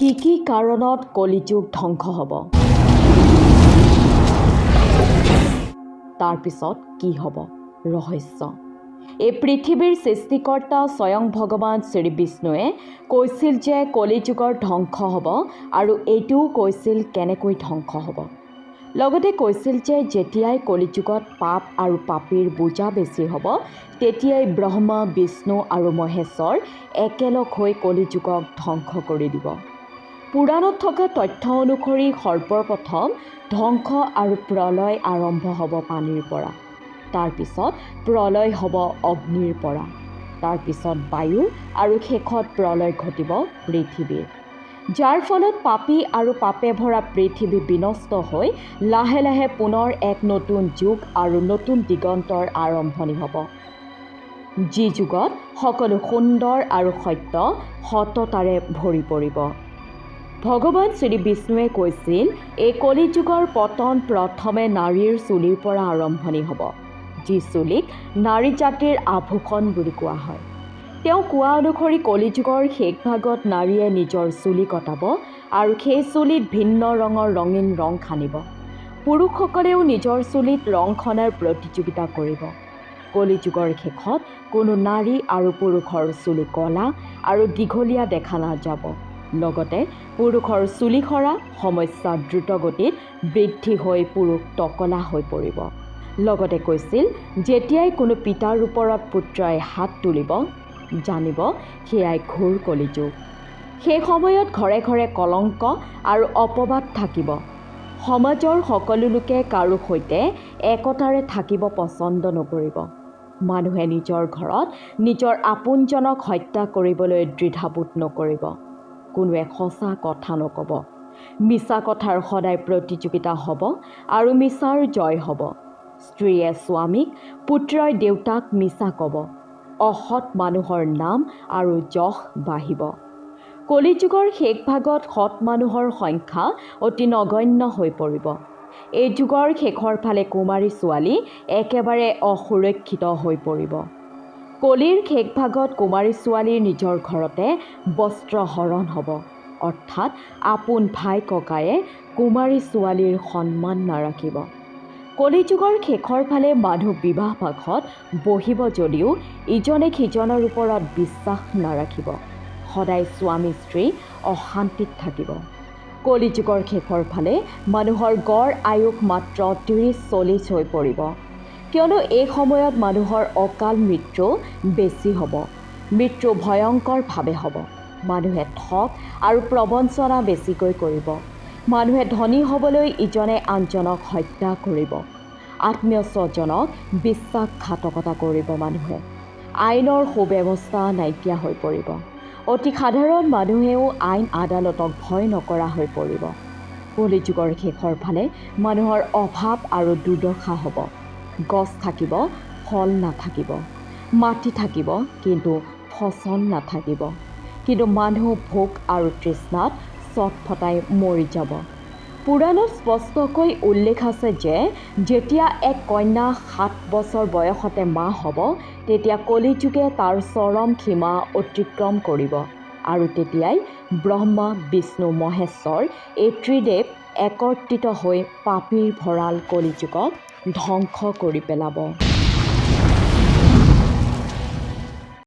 কি কি কাৰণত কলিযুগ ধ্বংস হ'ব, তাৰপিছত কি হ'ব ৰহস্য। এই পৃথিৱীৰ সৃষ্টিকৰ্তা স্বয়ং ভগৱান শ্ৰী বিষ্ণুৱে কৈছিল যে কলিযুগৰ ধ্বংস হ'ব আৰু এইটোও কৈছিল কেনেকৈ ধ্বংস হ'ব। লগতে কৈছিল যে যেতিয়াই কলিযুগত পাপ আৰু পাপীৰ বোজা বেছি হ'ব, তেতিয়াই ব্ৰহ্মা, বিষ্ণু আৰু মহেশ্বৰ একেলগ হৈ কলিযুগক ধ্বংস কৰি দিব। পুৰাণত থকা তথ্য অনুসৰি সৰ্বপ্ৰথম ধ্বংস আৰু প্ৰলয় আৰম্ভ হ'ব পানীৰ পৰা, তাৰপিছত প্ৰলয় হ'ব অগ্নিৰ পৰা, তাৰপিছত বায়ুৰ আৰু শেষত প্ৰলয় ঘটিব পৃথিৱীৰ, যাৰ ফলত পাপী আৰু পাপে ভৰা পৃথিৱী বিনষ্ট হৈ লাহে লাহে পুনৰ এক নতুন যুগ আৰু নতুন দিগন্তৰ আৰম্ভণি হ'ব, যি যুগত সকলো সুন্দৰ আৰু সত্য সততাৰে ভৰি পৰিব। ভগৱান শ্ৰী বিষ্ণুৱে কৈছিল এই কলিযুগৰ পতন প্ৰথমে নাৰীৰ চুলিৰ পৰা আৰম্ভণি হ'ব, যি চুলিক নাৰী জাতিৰ আভূষণ বুলি কোৱা হয়। তেওঁ কোৱা অনুসৰি কলিযুগৰ শেষ ভাগত নাৰীয়ে নিজৰ চুলি কটাব আৰু সেই চুলিত ভিন্ন ৰঙৰ ৰঙীন ৰং সানিব। পুৰুষসকলেও নিজৰ চুলিত ৰং সনাৰ প্ৰতিযোগিতা কৰিব। কলিযুগৰ শেষত কোনো নাৰী আৰু পুৰুষৰ চুলি কলা আৰু দীঘলীয়া দেখা নাযাব। লগতে পুৰুষৰ চুলি সৰা সমস্যা দ্ৰুতগতিত বৃদ্ধি হৈ পুৰুষ টকলা হৈ পৰিব। লগতে কৈছিল যেতিয়াই কোনো পিতাৰ ওপৰত পুত্ৰই হাত তুলিব, জানিব সেয়াই ঘোৰ কলিযুগ। সেই সময়ত ঘৰে ঘৰে কলংক আৰু অপবাদ থাকিব। সমাজৰ সকলো লোকে কাৰো সৈতে একতাৰে থাকিব পচন্দ নকৰিব। মানুহে নিজৰ ঘৰত নিজৰ আপোনজনক হত্যা কৰিবলৈ দ্বিধাবোধ নকৰিব। কোনোৱে সঁচা কথা নক'ব। মিছা কথাৰ সদায় প্ৰতিযোগিতা হ'ব আৰু মিছাৰ জয় হ'ব। স্ত্ৰীয়ে স্বামীক, পুত্ৰই দেউতাক মিছা ক'ব। অসৎ মানুহৰ নাম আৰু যশ বাঢ়িব। কলিযুগৰ শেষ ভাগত সৎ মানুহৰ সংখ্যা অতি নগণ্য হৈ পৰিব। এই যুগৰ শেষৰ ফালে কুমাৰী ছোৱালী একেবাৰে অসুৰক্ষিত হৈ পৰিব। কলিৰ শেষ ভাগত কুমাৰী ছোৱালীৰ নিজৰ ঘৰতে বস্ত্ৰ হৰণ হ'ব, অৰ্থাৎ আপোন ভাই ককায়ে কুমাৰী ছোৱালীৰ সন্মান নাৰাখিব। কলিযুগৰ শেষৰ ফালে মানুহ বিবাহ পাশত বহিব যদিও ইজনে সিজনৰ ওপৰত বিশ্বাস নাৰাখিব। সদায় স্বামী স্ত্ৰী অশান্তিত থাকিব। কলিযুগৰ শেষৰ ফালে মানুহৰ গড় আয়ুস মাত্ৰ 30-40 হৈ পৰিব, কিয়নো এই সময়ত মানুহৰ অকাল মৃত্যু বেছি হ'ব। মৃত্যু ভয়ংকৰভাৱে হ'ব। মানুহে ঠগ আৰু প্ৰবঞ্চনা বেছিকৈ কৰিব। মানুহে ধনী হ'বলৈ ইজনে আনজনক হত্যা কৰিব। আত্মীয় স্বজনক বিশ্বাসঘাতকতা কৰিব। মানুহে আইনৰ সুব্যৱস্থা নাইকিয়া হৈ পৰিব। অতি সাধাৰণ মানুহেও আইন আদালতক ভয় নকৰা হৈ পৰিব। কলিযুগৰ শেষৰ ফালে মানুহৰ অভাৱ আৰু দুৰ্দশা হ'ব। গছ থাকিব, ফল নাথাকিব। মাটি থাকিব, কিন্তু ফচল নাথাকিব। কিন্তু মানুহ ভোক আৰু তৃষ্ণাত ছটফটাই মৰি যাব। পুৰাণত স্পষ্টকৈ উল্লেখ আছে যে যেতিয়া এক কন্যা 7 বছৰ বয়সতে মা হ'ব, তেতিয়া কলিযুগে তাৰ চৰম সীমা অতিক্ৰম কৰিব আৰু তেতিয়াই ব্ৰহ্মা, বিষ্ণু, মহেশ্বৰ এই ত্ৰিদেৱ একত্ৰিত হৈ পাপীৰ ভঁৰাল কলিযুগক ধ্বংস কৰি পেলাব।